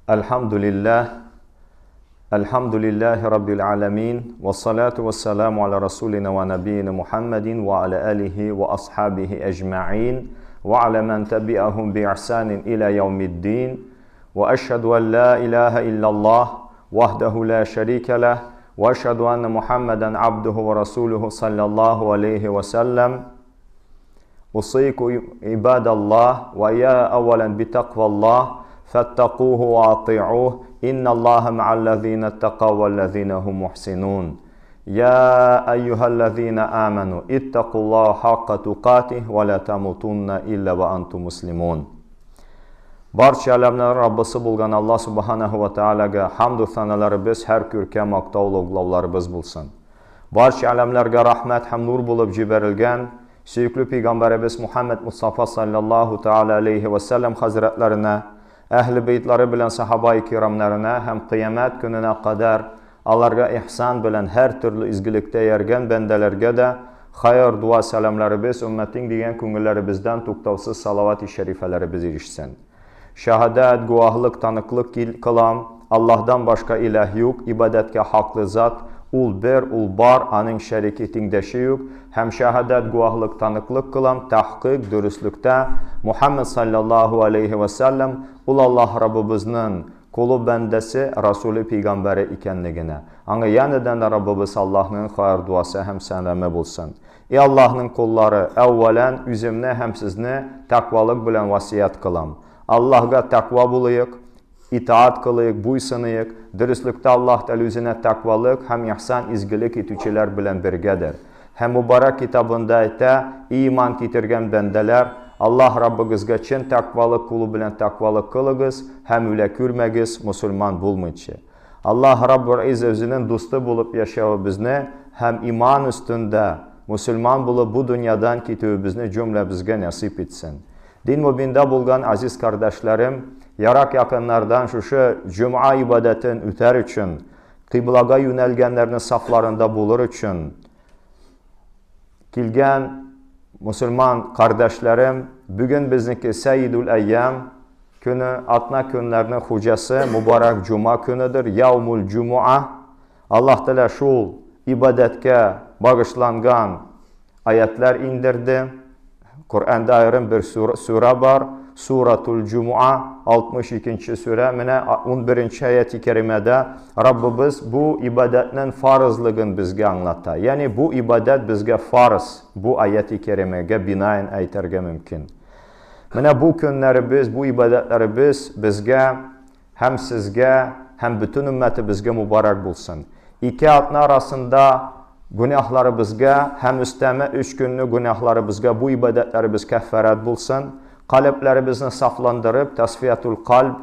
Әлхәмдүлилләһ, Әлхәмдүлилләһи раббил аләмин, вассалату вассаламу аля расулина ва набиина Мухаммадин ва аля алихи ва асхабихи әҗмәин, ва аля мән табиахум би ихсанин иля яумиддин, ва ашһаду ан ла илаһа иллаллаһ, вахдаху ла шәрикә ләһ, ва ашһаду анна Мухаммадан абдуху ва расулуху саллаллаху алейхи ва саллям. Усыйку ибадаллах, ва я аввалан битакваллах, фаттакуху ва ати'ух, инналлаха ма'аллазина аттакау валлазина хум мухсинун. Я айюхаллазина аману, иттакуллаха хакка тукатих, ва ла тамутунна илля ва антум муслимун. Барча әләмнәр Раббысы булган Аллаһ субханаху ва таалагә хамду саналарыбыз, һәр күркә мактау олуглауларыбыз булсын. Барча әләмнәргә рәхмәт һәм нур булып җибәрелгән сөекле пәйгамбәребез Мухаммад Мустафа саллаллаһу тааля алейхи ва сәлләм хәзрәтләренә, әһле бейтлары белән сахаба-и кирамнарына һәм кыямәт көненә кадәр аларга ихсан белән һәр төрле изгелектә ияргән бәндәләргә дә хәер, дуа, сәламләребез, өммәтең дигән күңелләребездән туктаусыз салават-и шәрифәләребез ирешсен. Шәһадәт, гуаһлык, таныклык кылам, Аллаһдан башка иләһ юк, ибадәткә хаклы зат, Ул бер, Ул бар, Аның шәрике, тиңдәше юк, һәм шәһадәт, гуаһлык, таныклык кылам, тәхкыйк, дөреслектә, Мухәммәд салләллаһу алейһи вә сәлләм, ул Аллаһ Раббыбызның колы, бәндәсе, Расуле, пәйгамбәре икәнлегенә. Аңа янәдән дә Раббыбыз Аллаһның хәер-дуасы һәм сәламе булсын. И Аллаһның коллары, әүвәлән үземне һәм сезне тәкъвалык белән васыять кылам. Аллаһга тәкъва булыйк, итаать кылыйк, буйсыныйк. Дөреслектә Аллаһ Тәгалә үзенә тәкъвалык һәм ихсан изгелек итүчеләр белән бергәдер. Һәм мөбарәк китабында әйтә, И иман китергән бәндәләр, Аллаһ Раббыгызга чын тәкъвалык кылу белән тәкъвалык кылыгыз һәм үлә күрмәгез, мосылман булмыйча. Аллаһ Раббул Иззә үзенең дусты булып яшәвебезне һәм иман өстендә мөселман булып бу дөньядан китүебезне җөмләбезгә нәсыйп итсен. Дин мөбиндә булган азиз кардәшләрем, ерак якыннардан шушы җомга ибадәтен үтәр өчен, кыйблага юнәлгәннәрнең сафларында булыр өчен килгән мөселман кардәшләрем, бүген безнеке Сәйидул Әйям, Көне, атна көннәрнең хуҗасы, мөбарәк җома көнедер, яумул җумуа. Аллаһ Тәгалә шул ибадәткә багышланган аятлар иңдерде. Коръәндә аерым бер сүрә бар, Суратул Җумуа, 62 сүрә. Менә 11 аяти кәримәдә Раббыбыз бу ибадәтнең фарызлыгын безгә аңлата. Ягъни бу ибадәт безгә фарыз, бу аяти кәримәгә бинаен әйтергә мөмкин. Менә бу көннәребез, бу ибадәтләребез безгә һәм сезгә һәм бөтен өммәтебезгә мубарак булсын. Ике атна арасында гөнаһларыбызга һәм өстәмә өч көнне гөнаһларыбызга бу ибадәтләребез кәффарәт булсын. Калебләребезне сафландырып, тасфиятул кальб,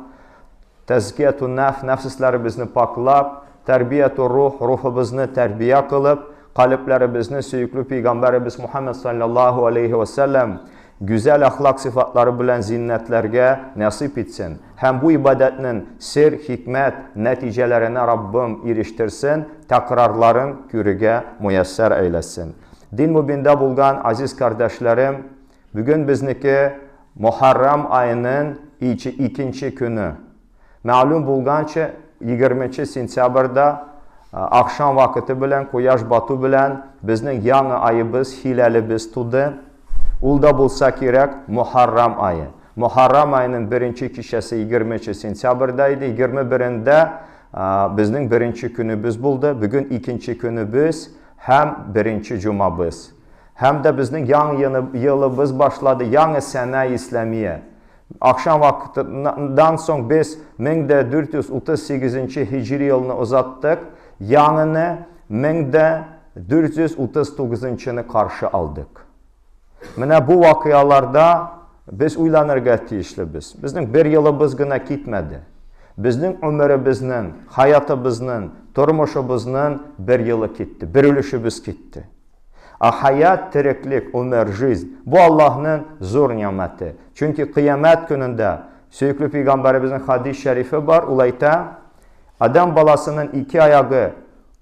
тәзкиятун нәф, нәфесләребезне паклап, тәрбиятур рух, рухыбызны тәрбия кылып, калебләребезне сөекле пәйгамбәребез Мухаммад саллаллаһу алейхи ва саллям гүзәл әхлак сыйфатлары белән зиннәтләргә нәсыйп итсен һәм бу ибадәтнең сер, хикмәт, нәтиҗәләренә Раббым ирештерсен, тәкрарларын күрергә муяссәр әйләсен. Дин мөбиндә булган азиз кардәшләрем, бүген безнеке Мөхәррәм аеның икенче көне. Мәгълүм булганча, 20 сентябрьдә ахшам вакыты белән, кояш бату белән безнең яңа аебыз, хиләлебез туды. Ул да булса кирәк, Мөхәррәм ае. Мөхәррәм аеның беренче кичәсе 20 сентябрьдә иде. 21-ндә безнең беренче көнебез булды. Бүген икенче көнебез һәм беренче җомабыз. Һәм дә безнең яңа елыбыз башлады, яңа сәнә исламия. Ахшам вакытыннан соң без 1438 һиҗри елны озаттык, яңаны 1439-нчыны каршы алдык. Менә бу вакыяларда без уйланырга тиешлебез. Безнең бер елыбыз гына китмәде. Безнең гомеребезнең, хаятыбызның, тормышыбызның бер елы китте, бер өлешебез китте. Ә хаят, тереклек, умер, жизнь, бу Аллаһның зур нигъмәте. Чөнки кыямәт көнендә сөекле пәйгамбәребезнең хадис шәрифе бар, ул әйтә, Адәм баласының ике аягы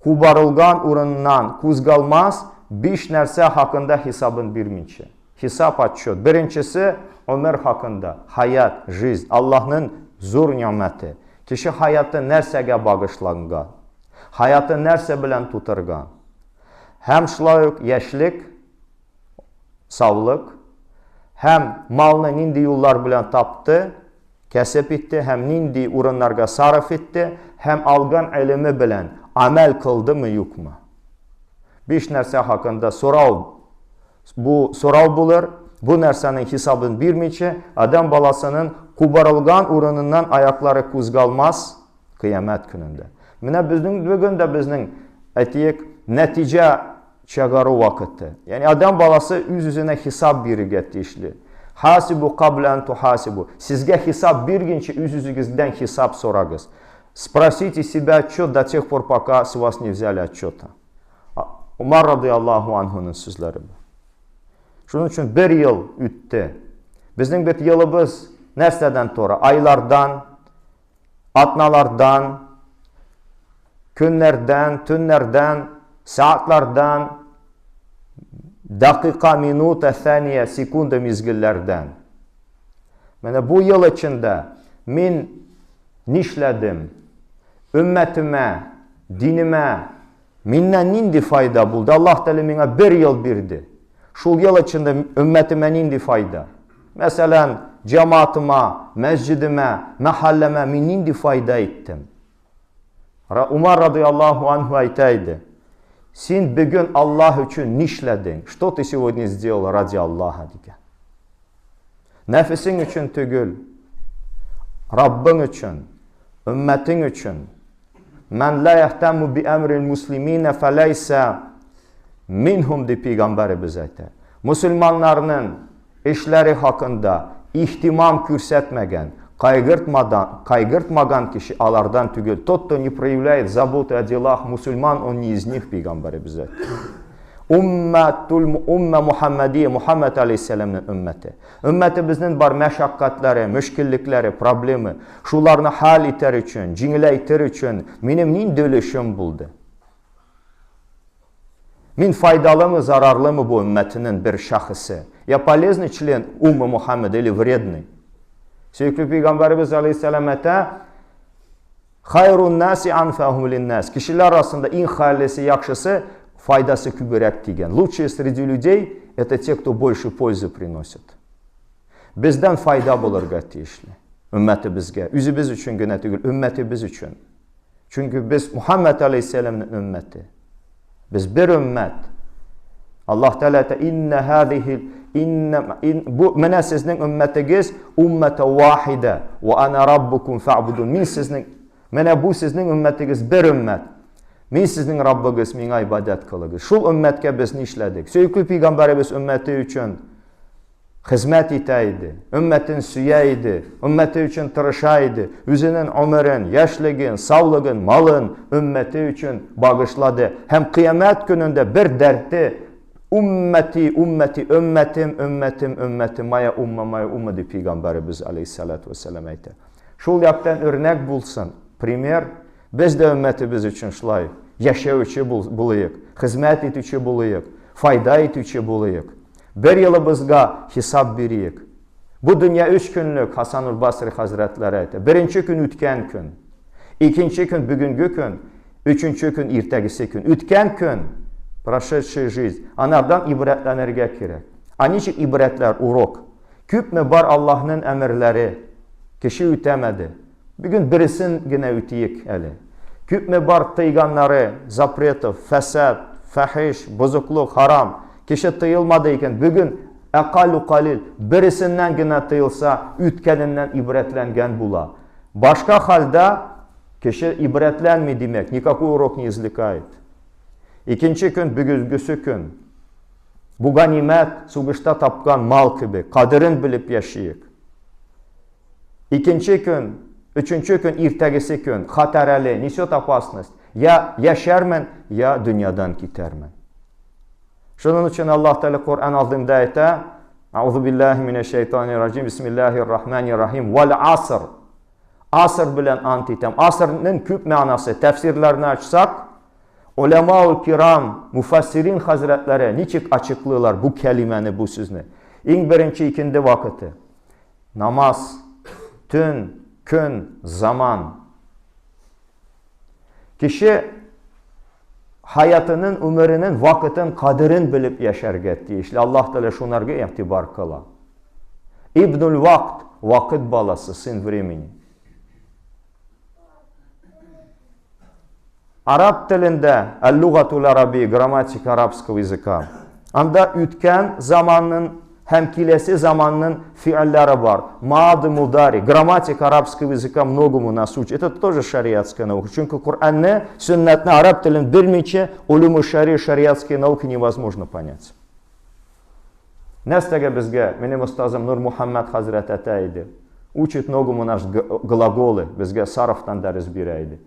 кубарылган урыныннан кузгалмас, биш нәрсә хакында хисабын бирмичә. Хисап, отчет. Беренчесе, умер хакында, хаят, жизнь, Аллаһның зур нигъмәте. Кеше хаяты нәрсәгә багышланган? Хаяты нәрсә белән тутырган? Һәм шулай ук яшьлек, саулык һәм малны нинди юллар белән тапты, кәсеп итте һәм нинди урыннарга сарыф итте һәм алган гыйлеме белән амәл кылдымы, юкмы? Биш нәрсә хакында сорау. Бу сорау булыр, бу нәрсәнең хисабын бирмичә, адәм баласының кубарылган урыныннан аяклары кузгалмас кыямәт көнендә. Менә безнең бүген дә безнең әйтик, нәтиҗә чыгару вакыты. Ягъни адәм баласы үз-үзенә хисап бирергә тиешле. Хасибу кабля ан тухасибу. Сезгә хисап биргәнче үз-үзегездән хисап сорагыз. Спросите себя отчет до тех пор, пока с вас не взяли отчета. Умар радиаллаху анхуның сүзләре бу. Шуның өчен бер ел үтте. Безнең бит елыбыз нәрсәдән тора? Айлардан, атналардан, көннәрдән, төннәрдән, сәгатьләрдән, дакыйка, минута, сәния, секунда мизгелләрдән. Менә бу ел эчендә мин нишләдем? Өммәтемә, динемә миннән нинди файда булды? Аллаһ Тәгалә миңа бер ел бирде. Шул ел эчендә өммәтемә нинди файда? Мәсәлән, җәмаатыма, мәсҗидемә, мәхәлләмә мин нинди файда иттем? Умар радыяллаһу анху әйтә иде. Син бүген Аллаһ өчен нишләдең? Что ты сегодня сделал ради Аллаха? дигән. Нәфесең өчен түгел, Раббың өчен, өммәтең өчен. Мән ла яхтаму би әмрил муслимина фәләйсә минһум дип пәйгамбәребез әйтә. Мусульманнарның эшләре хакында ихтимам күрсәтмәгән, кайгыртмадан, кайгыртмаган кеше алардан түгел. Тот, кто не проявляет заботы о делах мусульман, он не из них, пәйгамбәребез әйтте. Уммәтул уммә Мухаммадия, Мухаммад алейһиссәламның өммәте. Өммәтебезнең бар мәшәкатьләре, мөшкиллекләре, проблемы, шуларны хәл итәр өчен, җиңеләйтер өчен минем нинди өлешем булды? Мин файдалымы, зарарлымы бу өммәтенең бер шәхесе? Я полезный член уммы Мухаммад или вредный? Сөекле пәйгамбәребез алейһиссәлам әйтә, Хайрун наси анфахум линнас. Кешеләр арасында иң хәерлесе, яхшысы, файдасы күбрәк дигән. Лучшие среди людей это те, кто больше пользы приносит. Бездән файда булырга тиешле. Өммәтебезгә, үзебез өчен генә түгел, өммәтебез өчен. Чөнки без Мухаммад алейһиссәламның өммәте. Без бер өммәт. Аллаһ Тәгалә әйтә, "Инна һазихи инна ин, бу менә сезнең өммәтегез уммата вахида ва ана раббукум фа'будун." Мин сезнең менә бу сезнең өммәтегез бер өммәт. Мин сезнең Раббыгыз, миңа ибадәт кылыгыз. Шул өммәткә без нишләдек? Сөекле пәйгамбәребез өммәте өчен хезмәт итә иде, өммәтен сөя иде, өммәте өчен тырыша иде, үзенең гомерен, яшьлеген, саулыгын, малын өммәте өчен багышлады. Һәм кыямәт көнендә бер дәрте уммәти, уммәти, өммәтем, өммәтем, өммәтем, моя умма, моя умма дип пәйгамбәребез алейхиссалату вассалам әйтә. Шул яктан үрнәк булсын, пример, без дә өммәтебез өчен шулай яшәүче булыйк, хезмәт итүче булыйк, файда итүче булыйк. Бер елыбызга хисап бирик. Бу дөнья өч көнлек, Хасанул Басри хәзрәтләре әйтә. Беренче көн үткән көн. Икенче көн бүгенге көн, өченче көн иртәгесе көн. Үткән көн, прошедшая жизнь. Анардан ибрәтләнергә кирәк. А ничек ибрәтләр, урок? Күпме бар Аллаһның әмерләре, кеше үтәмәде. Бүген бересен генә үтиек әле. Күпме бар тыйганнары, запретов, фәсад, фәхиш, бозыклык, харам. Кеше тыелмады икән, бүген әкалю калил, бересеннән генә тыелса, үткәненнән ибрәтләнгән була. Башка хәлдә кеше ибрәтләнми, димәк, никакой урок не извлекает. Икенче көн, бүгенгесе көн. Бу ганимәт, сугышта тапкан мал кебек, кадерен белеп яшиек. Икенче көн, өченче көн, иртәгесе көн, хәтәр әле, несет опасность. Я яшәрмен, я дөньядан китәрмен. Шуның өчен Аллаһ Тәгалә Коръән алдында әйтә, Аузу биллаһи минәш шайтанир раҗим, бисмиллаһир рахманир рахим, вал аср. Аср белән ант итәм. Асрның күп мәгънәсе, тәфсирләрне ачсак, Улямаул кирам, муфассирин хәзрәтләре ничек ачыклыйлар бу кәлимәне, бу сүзне? Иң беренче икенде вакыты. Намаз, төн, көн, заман. Кеше хаятының, өмеренең вакытын, кадерен белеп яшәргә тиешле. Аллаһ Тәгалә шунарга игътибар кыла. Ибнуль вакт, вакыт баласы, сын времени. Араб телендә әл-лугатул араби, грамматика арабского языка. Анда үткән заманның һәм киләсе заманның фиаллары бар. Мады, мудари. Грамматика арабского языка многому нас учит. Это тоже шариатская наука. Чөнки Коръәнне, сөннәтне, араб телен белмичә, улюму шари, шариатские науки невозможно понять. Нәрсәгә безгә, минем остазым Нур Мухаммад хәзрәт әтә иде. Учит многому наш глаголы, безгә сарафтан дәрес бирә иде.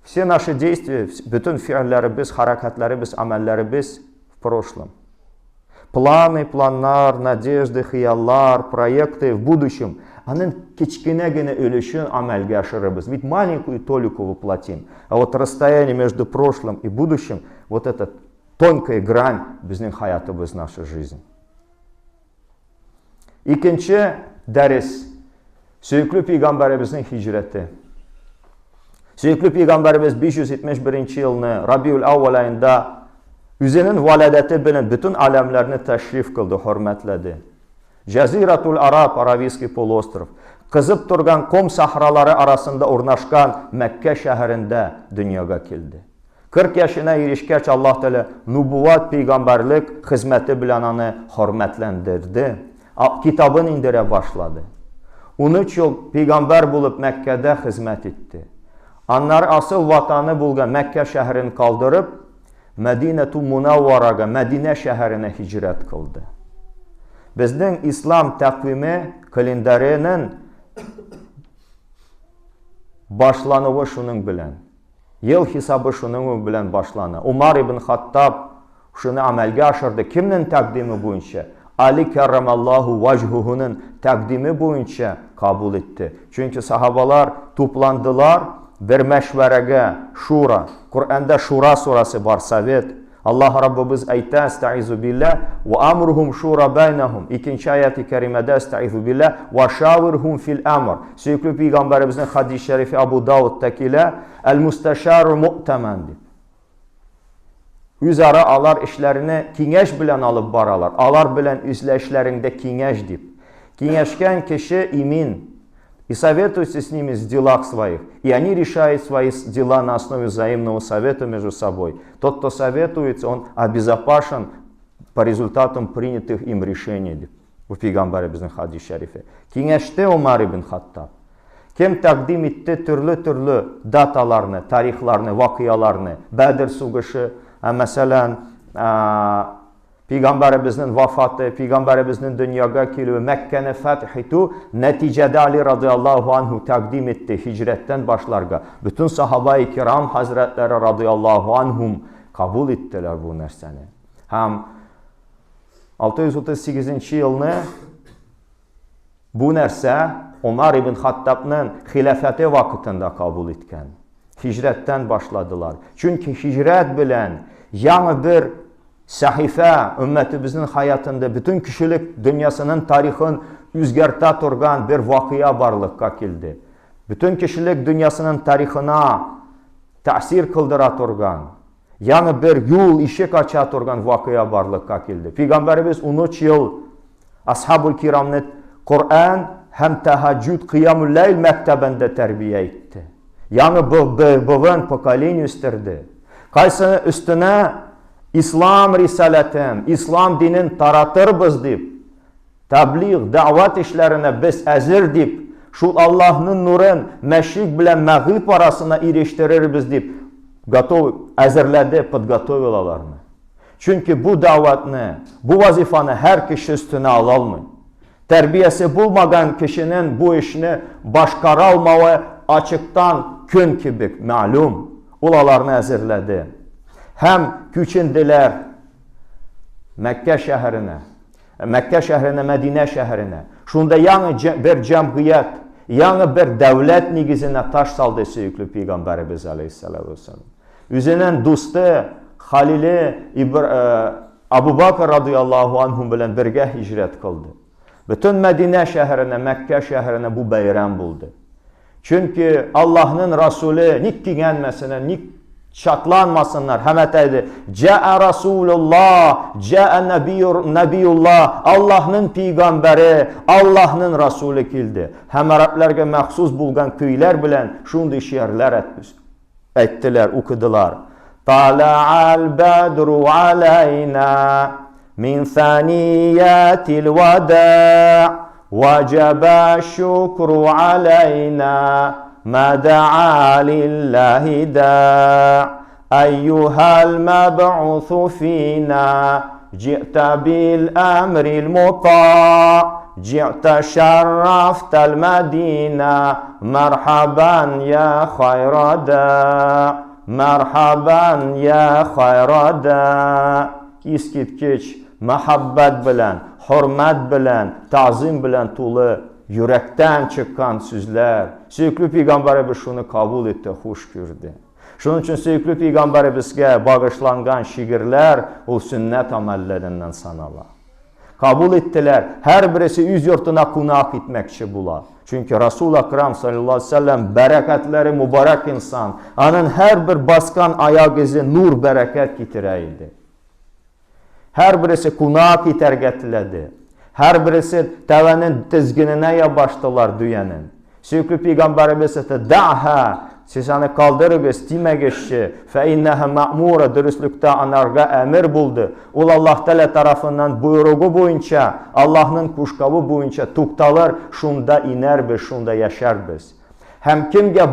Все наши действия, бөтен фиалләребез, хәрәкәтләребез, амәлләребез в прошлом. Планы, планнар, надежды, хыяллар, проекты в будущем. Аның кечкенә генә өлешен амәлгә ашырыбыз. Ведь маленькую толику воплотим. А вот расстояние между прошлым и будущим, вот эта тонкая грань безнең хаятыбыз, наша жизнь. Икенче дәрес. Сөекле пәйгамбәребезнең һиҗрәте. Сөекле пәйгамбәребез 571 елны Рабиул Әүвәл аенда үзенең валадәте белән бөтен аләмләрне тәшриф кылды, хөрмәтләде. Җәзиратул Араб, Аравийский полуостров, кызып торган ком сахралары арасында урнашкан Мәккә шәһәрендә дөньяга килде. 40 яшенә ирешкәч, Аллаһ Тәгалә нубуват, пәйгамбәрлек хезмәте белән аны хөрмәтләндерде, китабын индерә башлады. 13 ел пәйгамбәр булып Мәккәдә хезмәт итте. Аннары асыл ватаны булган Мәккә шәһәрен калдырып, Мәдинәту Мунавварага, Мәдинә шәһәренә һиҗрәт кылды. Безнең ислам тәкъвиме календаренең башлануы шуның белән. Ел хисабы шуның белән башлана. Умар ибн Хаттаб шуны гамәлгә ашырды. Кемнең тәкъдиме буенча? Али кәррамаллаһу ваҗһуһуның тәкъдиме буенча кабул итте. Чөнки сахабалар тупландылар бер мәшвәрәгә, шура. Коръәндә шура сурасы бар, совет. Аллаһ Раббыбыз әйтә, Әстәгыйзу билләһ, Ва амрухум шура бәйнәһум. Икенче аяти кәримәдә Әстәгыйзу билләһ, Ва шавирхум фил амр. Сөекле пәйгамбәребезнең хадис шәрифе Абу Даудта килә, Әл-мусташару му'таман дип. Үзара алар эшләрне киңәш белән алып баралар. Алар белән үзлә эшләреңдә киңәш дип. Киңәшкән кеше имин. И советуйте с ними в делах своих. И они решают свои дела на основе взаимного совета между собой. Тот, кто советуется, он обезопасен по результатам принятых им решений. Дип. Бу пәйгамбәребезнең хадис шәрифе. Киңәште Умар ибн Хаттаб. Кем тәкъдим итте төрле-төрле даталарны, тарихларны, вакыяларны. Бәдер сугышы, мәсәлән, Пәйгамбәребезнең вафаты, пәйгамбәребезнең дөньяга килүе, Мәккәне фәтх итү нәтиҗәдә Али радиаллаһу анһу тәкъдим итте һиҗрәттән башларга. Бөтен сахабаи кирам хәзрәтләре радиаллаһу анһум кабул иттеләр бу нәрсәне. Һәм 638 елны бу нәрсә Умар ибн Хаттабның хилафәте вакытында кабул иткән. Һиҗрәттән башладылар. Чөнки һиҗрәт белән яңа бер Сәхифә, өммәтебезнең хаятында бөтен кешелек дөньясының тарихын үзгәртә торган бер вакыйга барлыкка килде. Бөтен кешелек дөньясының тарихына тәэсир кылдыра торган, яңа бер юл, ишек ача торган вакыйга барлыкка килде. Пәйгамбәребез 13 ел асхабул кирамны Коръән һәм тәһәҗҗүд, кыямул ләйл мәктәбендә тәрбия итте. Яңа буын, поколение үстерде. Кайсы өстенә ислам рисаләтен, ислам динен таратырбыз дип, таблиг, дәгъват эшләренә без әзер дип, шул Аллаһның нурын мәшрик белән мәгърип арасына ирештерербез дип, готов, әзерләде, подготовил аларны. Чөнки бу дәгъватны, бу вазифаны һәр кеше өстенә ала алмый. Тәрбиясе булмаган кешенең бу эшне башкара алмавы ачыктан көн кебек мәгълүм. Ул аларны әзерләде. Һәм күченделәр Мәккә шәһәренә. Мәккә шәһәренә, Мәдинә шәһәренә. Шунда яңа бер җәмгыять, яңа бер дәүләт нигезенә таш салды сөекле пәйгамбәребез алейһиссалату вассалам. Үзенең дусты, халиле Абу Бакр радыяллаһу анһу белән бергә һиҗрәт кылды. Бөтен Мәдинә шәһәренә, Мәккә шәһәренә бу бәйрәм булды. Чөнки Аллаһның Расуле ник киңәнмәсеннәр, ник шатланмасыннар. Һәм әйтә Җәә Расулуллаһ, җәә Нәбиюллаһ, Аллаһның пәйгамбәре, Аллаһның Расуле килде. Һәм арәбләргә махсус булган көйләр белән шундый шигырьләр әйттеләр, укыдылар. Тала'ал бадру алайна мин саниятил вада ваҗаба шукру алайна ма да'a лиллахи да أيها المبعوث فينا جئت بالأمر المطاع جئت شرفت المدينة مرحبا يا خير داع مرحبا يا خير داع Искиткеч мәхәббәт белән, хөрмәт белән, тазим белән тулы йөрәктән чыккан сүзләр. Сөекле пәйгамбәребез шуны кабул итте, хуш күрде. Шуның өчен сөекле пәйгамбәребезгә багышланган шигырьләр ул сөннәт амәлләреннән санала. Кабул иттеләр, һәрбересе үз йортына кунак итмәкче була. Чөнки Расул Акрам саллаллаһу алейһи вәсәлләм бәрәкәтләре мубарак инсан. Аның һәрбер баскан аяк изе нур бәрәкәт китерә иде. Һәрбересе кунак итәргә теләде. Һәрбересе тәвәнең тезгененә ябаштылар дөянең. Сөекле пәйгамбәребез әйтте, "Даха, сез аны калдырыгыз, тимәгезче, фә иннаһа ма'мура, дөреслектә анарга әмер булды. Ул Аллаһ Тәгалә тарафыннан боерыгы буенча, Аллаһның кушкавы буенча тукталыр, шунда инәрбез, шунда яшәрбез. Һәм кемгә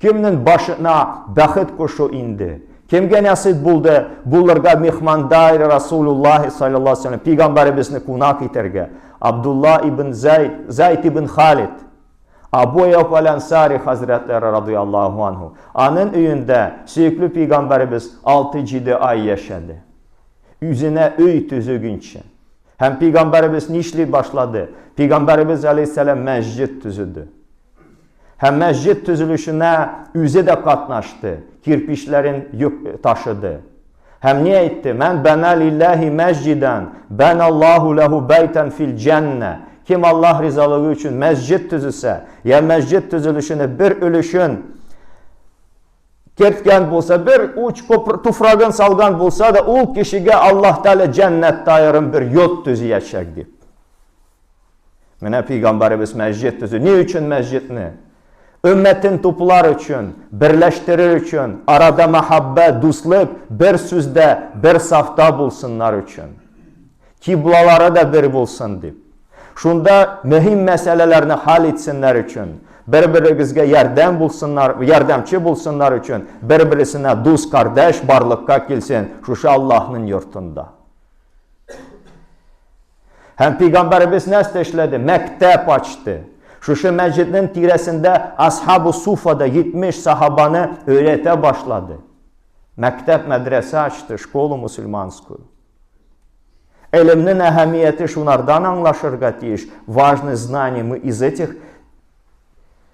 кемнең башына бәхет кошы инде? Кемгә насыйп булды булырга михмандар Расулуллаһи саллаллаһу алейһи вәсәлләм пәйгамбәребезне кунак итәргә? Абдулла ибн Зайд, Зайд ибн Халид, Абу Әйюб әл-Ансари хәзрәтләре радыяллаһу анһу. Аның өендә сөекле пәйгамбәребез 6-7 ай яшәде. Үзенә өй төзегенчә. Һәм пәйгамбәребез нишли башлады? Пәйгамбәребез алейһиссәлам мәсҗид төзеде. Һәм мәсҗид төзелешенә үзе дә катнашты, кирпичләрен йөк ташыды. Һәм ни әйтте? Мән бәна лилләһи мәсҗидан, бәналлаһу ләһу бәйтән фил җәннә. Кем Аллаһ ризалыгы өчен мәсҗид төзесә, я мәсҗид төзелешенә бер өлешен керткән булса, бер уч туфрагын салган булса да, ул кешегә Аллаһ Тәгалә җәннәттә аерым бер йорт төзиячәк дип. Менә пәйгамбәребез мәсҗид төзи. Ни өчен мәсҗидне? Өммәтен туплар өчен, берләштерер өчен, арада мәхәббәт, дуслык, бер сүздә, бер сафта булсыннар өчен. Киблалары да бер булсын дип. Шунда мөһим мәсьәләләрне хәл итсеннәр өчен, бер-берегезгә ярдәм булсыннар, ярдәмче булсыннар өчен, бер-бересенә дус, кардәш барлыкка килсен шушы Аллаһның йортында. Һәм пәйгамбәребез нәрсә эшләде? Мәктәп ачты. Шушы мәсҗиднең тирәсендә Асхабу Суфада 70 сахабаны өйрәтә башлады. Мәктәп, мәдрәсә ачты, школу мусульманскую. Элемнең әһәмияте шунардан аңлашырга тиеш. Важное знание мы из этих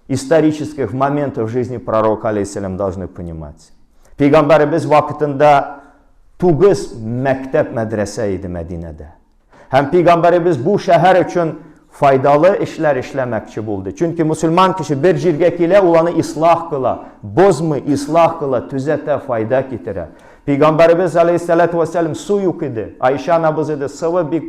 исторических моментов в жизни пророка, алейхиссалям, должны понимать. Пәйгамбәребез вакытында тугыз мәктәп мәдрәсә иде Мәдинәдә. Һәм пәйгамбәребез бу шәһәр өчен файдалы эшләр эшләмәкче булды. Чөнки мусульман кеше бер җиргә килә, ул аны ислах кыла, бозмый, ислах кыла, төзәтә, файда китерә. Пәйгамбәребез алейхиссалату вассалам су юк иде. Айша анабыз иде, сывы бик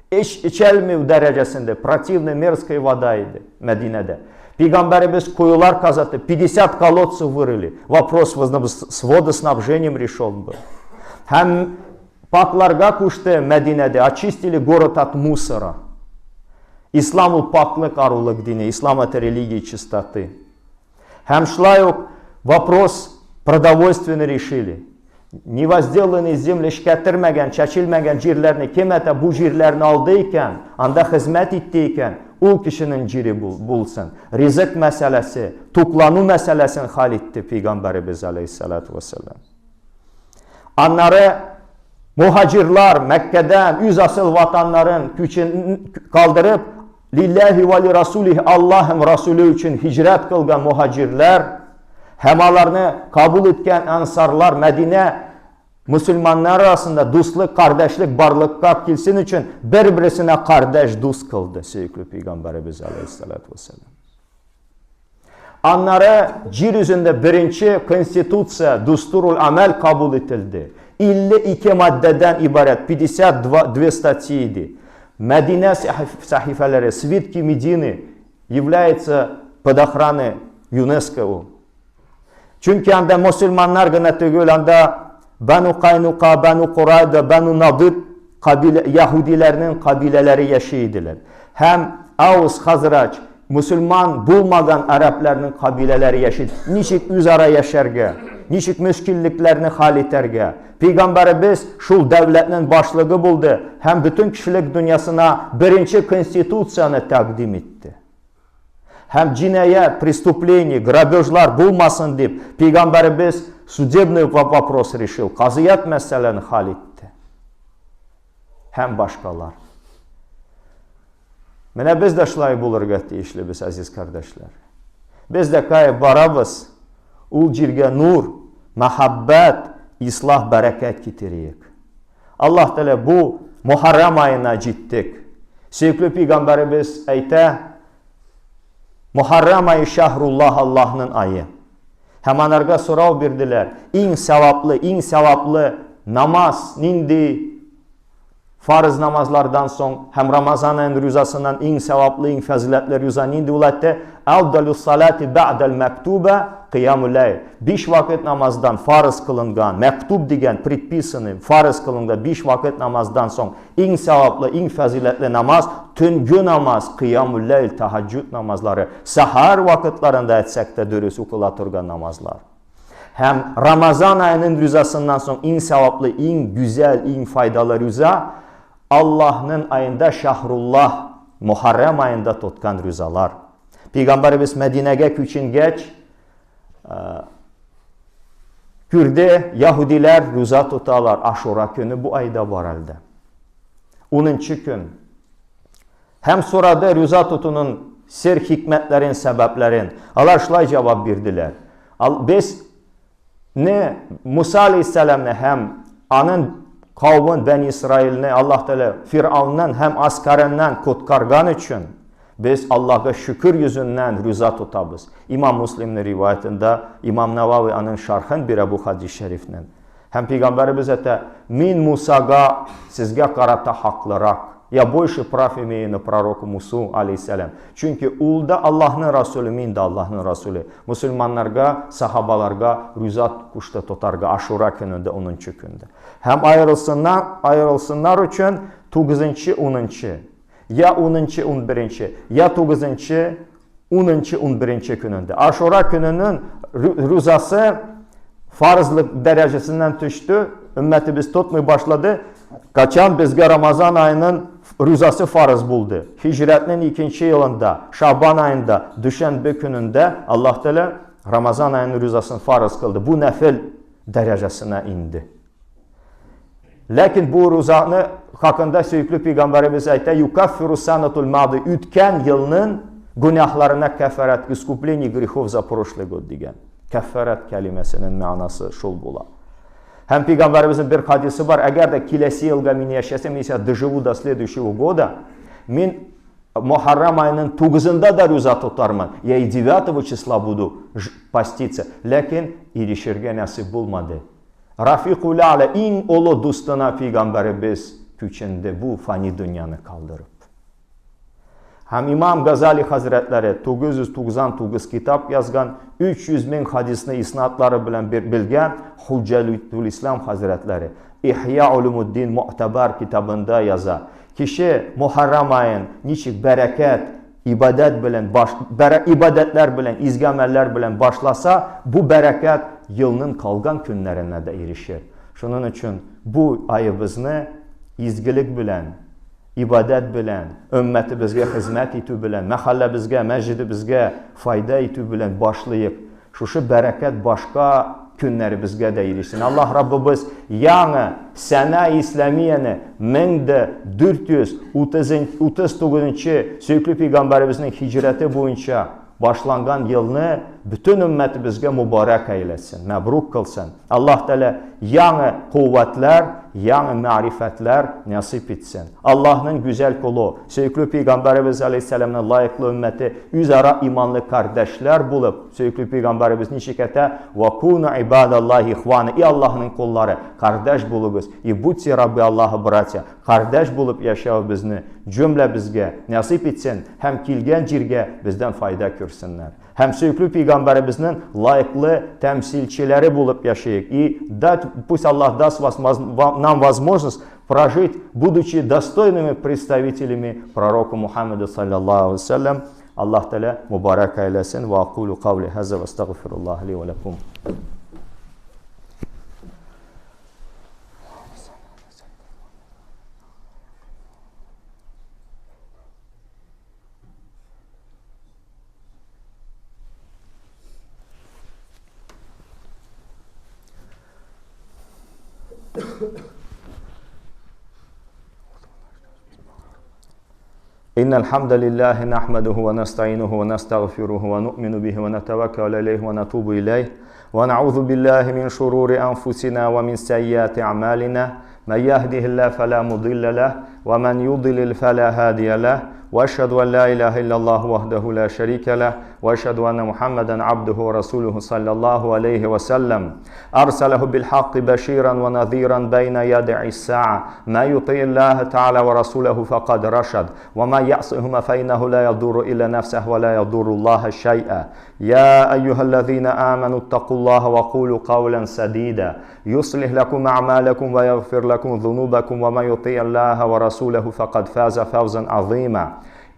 эч эчәлмәү дәрәҗәсендә, противная мерзкая вода иде Мәдинәдә. Пәйгамбәребез коелар казатты, 50 колодцев вырыли. Вопрос с водоснабжением решен был. Һәм пакларга кушты Мәдинәдә, очистили город от мусора. Ислам ул паклык, арулык дине, ислам это религия чистоты. Һәм шулай ук вопрос продовольственный решили. Невозделанный земли эшкәртелмәгән, чәчелмәгән җирләрне кем әтә бу җирләрне алды икән, анда хезмәт итте икән, ул кешенең җире булсын. Ризык мәсьәләсе, туклану мәсьәләсен хәл итте пәйгамбәребез алейхиссалату вассалам. Аннары мухаҗирлар Мәккәдән үз асыл ватаннарын күчен калдырып, Лилләһи ва ли расулихи Аллаһ һәм Расуле өчен һиҗрәт кылган мухаҗирләр һәм аларны кабул иткән ансарлар Мәдинә мөселманнар арасында дуслык, кардәшлек барлыкка килсен өчен бер-берсенә кардәш дус кылды сөекле пәйгамбәребез алейхиссалату вассалам. Аннары җир йөзендә беренче конституция, Дустурул Амәл кабул ителде. 52 маддәдән ибарәт, 52 статьи иде. Мәдинә сәхифәләре, свитки Медины является под охраной ЮНЕСКО ул. Чөнки анда мөселманнар гына түгел, анда Бану Кайнука, Бану Курайда, Бану Надир кабилә, яһүдиләрнең кабиләләре яши иделәр. Һәм Аус, Хазрач, мөселман булмаган арәпләрнең кабиләләре яши. Ничек үзара яшәргә? Ничек мөшкиллекләрне хәл итәргә? Пәйгамбәребез шул дәүләтнең башлыгы булды һәм бөтен кешелек дөньясына беренче конституцияне тәкъдим итте. Һәм җинаять, преступление, грабежлар булмасын дип, пәйгамбәребез судебный вопрос решил, казыят мәсьәләне хәл итте. Һәм башкалар. Менә без дә шулай булырга тиешлебез, азиз кардәшләр. Без дә кая барабыз, ул җиргә нур, мәхәббәт, ислах, бәрәкәт китерик. Аллаһ Тәгалә бу Мухаррам аена җиттек. Сөекле пәйгамбәребез әйтә, Мухаррам ае шаһруллаһ Аллаһның ае. Һәм анарга сорау бирделәр. Иң саваплы, иң саваплы намаз нинди? Фарыз намазлардан соң һәм Рамазан аен рюзасыннан иң саваплы, иң фәзиләтле рюза нинди ул әйтте? Афдалу салати бәгъдәл мәктуба кыямул ләйл. Биш вакыт намаздан фарыз кылынган, мәктуб дигән предписанный, фарыз кылынган биш вакыт намаздан соң иң саваплы, иң фәзиләтле намаз төнге намаз, кыямул ләйл, тахаджуд намазлары. Сәхәр вакытларында әйтсәк тә дөрес укыла торган намазлар. Һәм Рамазан аеның рюзасыннан соң иң саваплы, иң гүзәл, иң файдалы рюза Аллаһның аенда Шахруллаһ, Мухаррам аенда тоткан рюзалар. Пәйгамбәребез Мәдинәгә күченгәч, күрде, яһүдиләр рюза тоталар. Ашура көне бу айда бар әлдә. 10 көн. Һәм сорады рюза тотуның сер хикмәтләрен, сәбәпләрен. Алар шулай җавап бирделәр. Без не Муса алейһиссәламне һәм аның кавын Бәни Исраилне Аллаһ Тәгалә Фирауннан һәм аскарыннан коткарган өчен без Аллаһга шөкер йөзеннән рюза тотабыз. Имам Муслимның риваятында Имам Навави аның шархын бирә бу хадис шәрифнең. Һәм пәйгамбәребез әйтә, мин Мусага сезгә карата хаклырак. Я больше прав имею на пророка Мусу, алейхиссалям. Чөнки ул да Аллаһның расулы, мин дә Аллаһның расулы. Мусульманнарга, сахабаларга руза кушты тотарга Ашура көнендә, 10 көндә. Һәм аерылсыннар, аерылсыннар өчен 9-нчы, 10-нчы, я 10-нчы, 11-нче, я 9-нчы, 10-нчы, 11-нче көнендә. Ашура көненең рузасы фарызлык дәрәҗәсеннән төште, өммәтебез тотмый башлады. Качан безгә Рамазан аеның рузасы фарыз булды? Хиҗрәтнең икенче елында, Шабан аенда, дүшәмбе көнендә Аллаһ Тәгалә Рамазан аеның рузасын фарыз кылды. Бу нәфел дәрәҗәсенә инде. Ләкин бу рузаны хакында сөекле пәйгамбәребез әйтә, юкаффиру санатул мади, үткән елның гөнаһларына кәфәрәт, искупление грехов за прошлый год дигән. Кәфәрәт кәлимәсенең мәгънәсе шул була. Һәм пәйгамбәребезнең бер хадисе бар, әгәр дә киләсе елга мин яшәсәм, если я доживу до следующего года, мин Мухаррам аеның 9-ында да руза тотармын. Я и 9 числа буду поститься. Ләкин ирешергә насыйп булмады. Рафикул А'ла иң олы дустына пәйгамбәребез күченде бу фани дөньяны калдырып. Һәм имам Газали хәзрәтләре 999 китап язган, 300 мең хадисны иснадлары белән белгән Хуҗҗәтул Ислам хәзрәтләре Ихья Улумуддин Му'табар китабында яза. Кеше Мухаррам аен ничек бәрәкәт, ибадәт белән баш, бәрә, ибадәтләр белән, изге гамәлләр белән башласа, бу бәрәкәт елның калган көннәренә дә ирешер. Шуның өчен бу аебызны изгелек белән, ибадәт белән, өммәтебезгә хезмәт итү белән, мәхәлләбезгә, мәсҗидебезгә файда итү белән башлыйк. Шушы бәрәкәт башка көннәребезгә дә ирешсен. Аллаһ Раббыбыз яңа сәнә исламияне 1439 сөекле пәйгамбәребезнең һиҗрәте буенча башланган елны Бөтен өммәтебезгә мөбарәк әйләсен, мәбрук кылсын. Аллаһ Тәгалә яңа куәтләр, яңа мәгърифәтләр насыйп итсен. Аллаһның гүзәл колы, сөекле пәйгамбәребез алейһиссәламның лаеклы өммәте үзара иманлы кардәшләр булып, сөекле пәйгамбәребез ничек әйтә? Ва куну ибадаллаһи ихвана. И Аллаһның коллары, кардәш булыгыз. И будьте рабы Аллаһа, братья. Кардәш булып яшәвебезне җөмләбезгә насыйп итсен һәм килгән җиргә бездән файда күрсеннәр. Һәм сөекле пәйгамбәребезнең лаеклы тәмсилчеләре булып яшәйек. И дать, пусть Аллах даст вас, нам возможность прожить, будучи достойными представителями пророка Мухаммеда, саллаллаху алейхи. Аллаһ Тәгалә мубарак әйләсен. Ва акулу кавли хаза ва астагфируллах ли ва лакум. إن الحمد لله نحمده ونستعينه ونستغفره ونؤمن به ونتوكل عليه ونتوب إليه ونعوذ بالله من شرور أنفسنا ومن سيئات أعمالنا من يهده الله فلا مضل له ومن يضلل فلا هادي له وأشهد أن لا إله إلا الله وحده لا شريك له وأشهد أن محمدا عبده ورسوله صلى الله عليه وسلم أرسله بالحق بشيرا ونذيرا بين يدي الساعة ما يطيع الله تعالى ورسوله فقد رشد وما يعصهما فإنه لا يضر إلا نفسه ولا يضر الله شيئا يا أيها الذين آمنوا اتقوا الله وقولوا قولا سديدا يصلح لكم أعمالكم ويغفر لكم ذنوبكم وما يطيع الله ورسوله فقد فاز فوزا عظيما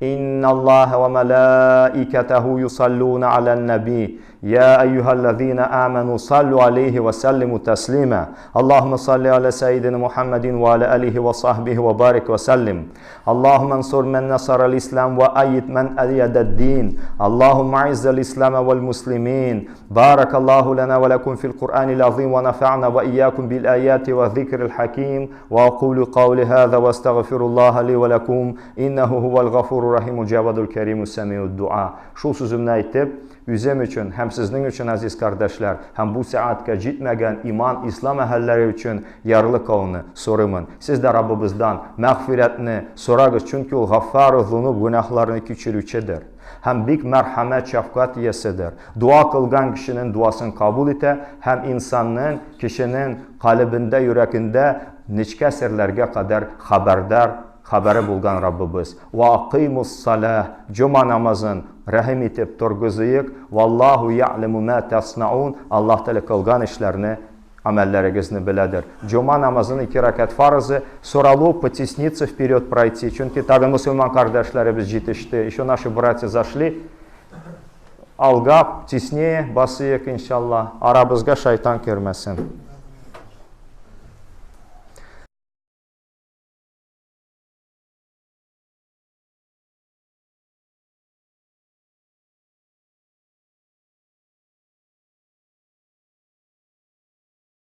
إن الله وملائكته يصلون على النبي يا أيها الذين آمنوا صلوا عليه وسلموا تسليما اللهم صل على سيدنا محمد وعلى آله وصحبه وبارك وسلم اللهم انصر من نصر الإسلام وأيد من أيد الدين اللهم أعز الإسلام والمسلمين بارك الله لنا ولكم في القرآن العظيم ونفعنا وإياكم بالآيات والذكر الحكيم وأقول قولي هذا واستغفر الله لي ولكم إنه هو الغفور الرحيم الجواد الكريم السميع الدعاء Шул сүземне әйтеп, үзем өчен һәм сезнең өчен, әзиз кардәшләр, һәм бу сәгатькә җитмәгән иман, ислам әһелләре өчен ярлыкауны сорыймын. Сез дә Раббыбыздан мәгъфирәтне сорагыз, чөнки ул Гаффару зунуб, гөнаһларны кичерүчедер. Һәм бик мәрхәмәт, шәфкать ияседер. Дуа кылган кешенең дуасын кабул итә һәм инсанның, кешенең калебендә, йөрәгендә нечкә серләргә кадәр хәбәрдар, хәбәре булган Раббыбыз. Ва акыймус-саләһ, җома намазын рәхим итеп торгызыйк, валлаһу я'ләму мә тәснаун, Аллаһ Тәгалә кылган эшләрне, гамәлләрегезне беләдер. Җома намазын ике рәкәт фарызы, соралу потесниться вперед пройти, чөнки тагын мөселман кардәшләребез җитеште, еще наши братья зашли, алга, теснее басыйк, иншалла, арабызга шайтан кермәсен.